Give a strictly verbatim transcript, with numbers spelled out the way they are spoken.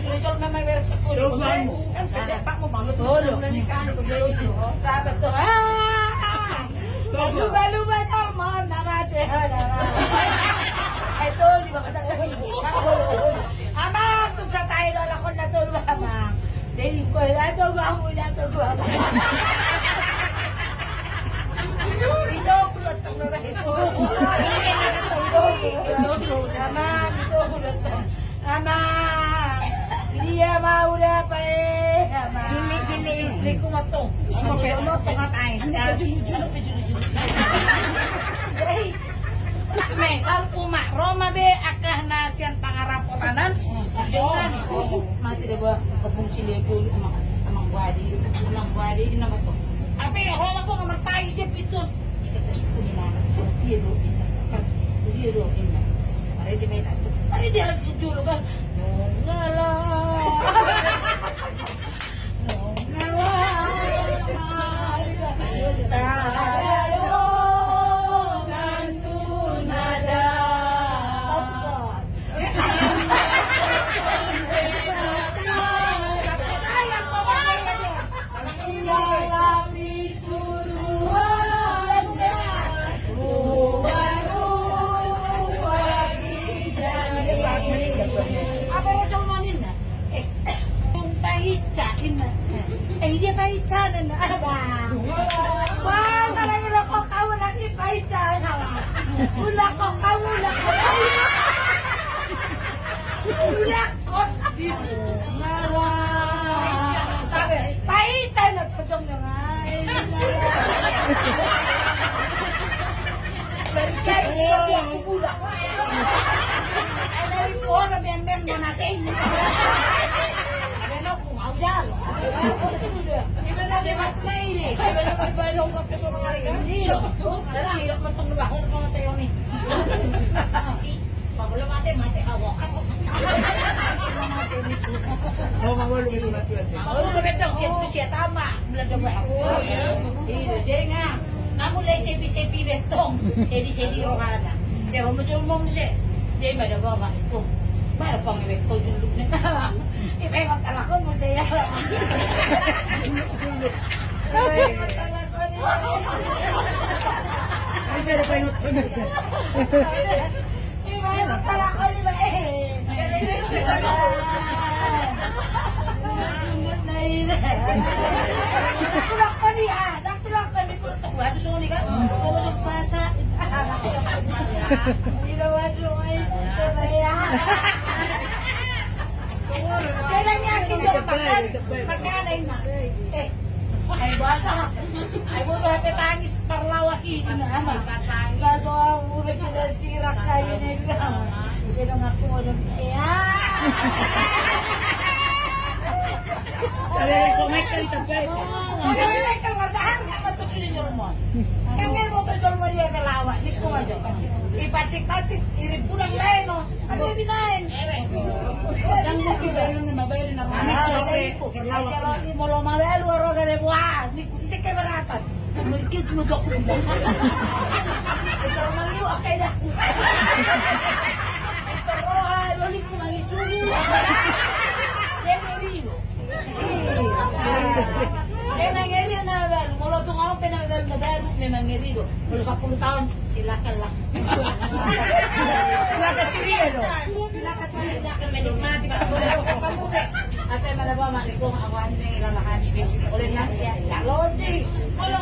Sudah jol nama beres sepuluh. Kan sudah pak mau bangun. Tolu. Tolu. Tolu. Ah! Luba-luba salmon nama Tuhan nama. Ai tolu di bawah satu. Amang, tung satai do lakon na tolu amang. Jadi kau jatuh gua, aku jatuh gua. Itu aku letak nama itu. Amang, itu aku letak. Amang, dia mau dapat, eh, amang. Julu, julu, ini. Riku matong. Amang, pe, matong, matong, matong. Julu, julu. Jadi, me, salpu ma, ro ma be, angka na sian pangarapotan an. Mate da ba, kampung si Lego, amang, amang Wadi, amang Wadi, ini nama tuh. Tapi, ro ma ko ngamar tai siap itu. Ita tes kuningan, so dia do inna, kan dia do inna. Mari dia main satu, mari dia lagi sejulu kan. Nongala. Nongala. Saya ngantuk nada. Apa rojol maninna? Eh, pahica inna. Eh, dia pahica inna. Abang. Wah, kalau ini rokok kau lagi pahica inna. Ulah kok kau, ulah kok kau. Ulah kok. Ngala. Sabe, pahica inna todong dengan. Dari kai sudah aku budak. Dari pora bembeng mana teng. Beno ku mau jalo. Sudah. Gimana sih mas na ini? Gimana berbalik sampai sono hari kan? Ini loh. Dari hidup betul lah, orang mau teoni. Mangolu mate, mate, awak. Oh, mangolu mate, mate. Mangolu mate, siap tu siap tama. Belanda bahas. Iya, jenga. Namu le sepi-sepi betong. Sedi-sedi rohana. Dia mau cuma muse. Dia pada bawa itu. Baru pang betong juluk nih. Ipe ngot talakon muse ya. Ipe ngot talakon. Bisa ada pengen. Ima, ima, salah ko, ima, eh. Tulak ko ni, ah, dak tulak ko ni, tulak ko ni, kan? Kalau udah puasa. Ina, waduh, ai, coba ya. Kira yakin coba makan, makan, ima. Eh, ai, basah. Ai, bodoh, hape tangis, parlawak ini, ama. Langsung aku udah kena sirak kayu nih, ama. Jadi aku mau dong, ya. Saya so naik kali tempat. Ada naik keluarga, apa tuh sudah jolmon? Kan dia mau ke jolmon dia ke lawak, di sekolah aja. Ipacik-pacik, irit pulang lain, no. Ada di lain. Dan mungkin baru nama baru nama. Amis, ah, oke. Kalau mau lo malu, lo roga deh, wah. Ise keberatan. Mungkin cuma dok. Kita maliu akai dah. Kita roha doli ku mali sulu. Dia ngeri lo. Dia ngeri na baru. Kalau tu ngau pe na baru, na baru memang ngeri lo. Kalau sepuluh tahun silakan lah. Silakan kiri ya dong. Silakan. Menikmati, Pak. Boleh rokok kamu, Pak. Apa yang mana bawa, Mak? Rokok, aku ambil, lalahani, Pak. Boleh, Pak? Ya, lodi. Kalau